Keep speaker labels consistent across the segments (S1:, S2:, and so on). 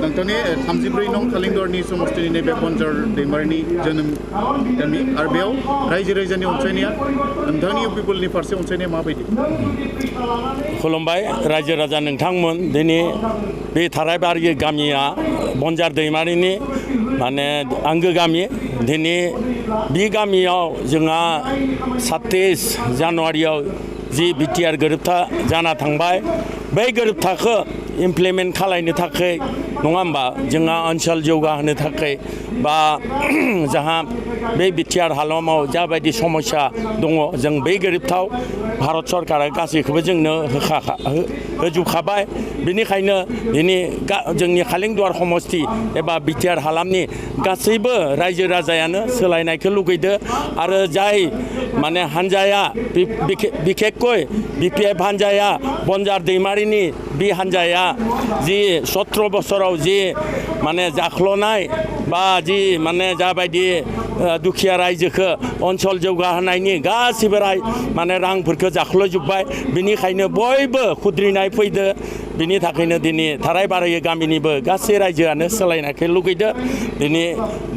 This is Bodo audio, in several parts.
S1: नोंथांनि 34 नं खालिंदरनि समस्तिनि नैबे बनजार दैमारिनि जोनोम गामि आरो बेयाव रायजो राजानि अनसायनाया नोंथांनि पिपलनि फारसे अनसायनाया माबायदि?
S2: खुलुमबाय रायजो राजा नोंथांमोन दिनै बे थारायबारि गामिया बनजार दैमारिनि माने आंगो गामि दिनै बे गामियाव जोंहा 27 जानुवारियाव जि बिटिआर गोरोबथा जाना थांबाय बै गोरोबथाखौ इमप्लिमेन्ट खालामनो थाखाय नङा होमबा जोंहा ओनसोल जौगाहोनो थाखाय बा जोंहा बे बिटिआर हालामाव जाबायदि समस्या दङ जों बै गोरोबथाव भारत सरकारा गासैखौबो जोंनो होजोबखाबाय बेनिखायनो दिनै जोंनि खालिंदुवार समस्ति एबा बिटिआर हालामनि गासैबो रायजो राजायानो सोलायनायखौ लुगैदो आरो जाय माने हानजाया बिखेखকৈ बिपिएफ हानजाया बनजार दैमारिनि बे हानजाया जि 17 बोसोराव जि माने जाख्ल'नाय बा जि माने जाबायदि दुखिया रायजोखौ ओनसोल जौगाहोनायनि गासिबो माने रांफोरखौ जाख्ल'जोब्बाय बेनिखायनो बयबो खुद्रिनाय फैदो बिनि थाखायनो दिनै थारायबारि गामिनिबो गासै रायजोआनो सोलायनायखौ लुगैदो दिनै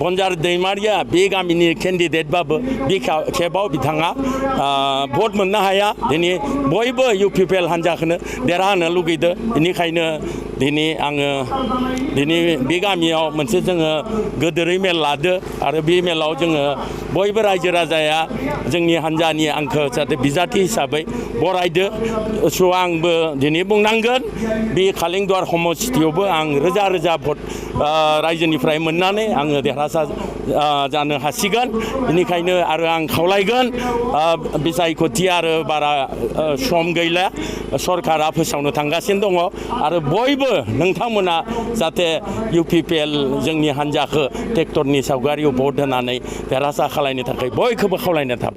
S2: बनजार दैमारिया बे गामिनि केन्डिडेटबाबो बे खेबाव बिथाङा भट मोननो हाया दिनै बयबो इउपिपिएल हानजाखौनो देरहाहोनो लुगैदो बेनिखायनो दिनै आङो दिनै बे गामियाव मोनसे जोङो गोदोरै मेल लादो आरो बे मेलाव जोङो बयबो रायजो राजाया जोंनि हानजानि आंखौ जाहाथे बिजाथि हिसाबै बरायदो स' आंबो दिनै बुंनांगोन बे खालिंदुवार समस्तियावबो आं रोजा रोजा भट रायजोनिफ्राय मोननानै आङो देरहासार जानो हासिगोन बेनिखायनो आरो आं खावलायगोन बिसायख'थि आरो बारा सम गैला सरकारा फोसावनो थांगासिनो दङ आरो बयबो नोंथांमोना जाहाथे इउपिपिएल जोंनि हानजाखौ ट्रेक्टरनि सावगारियाव भट होनानै देरहासार खालामनो थाखाय बयखौबो खावलायनाय थाबाय।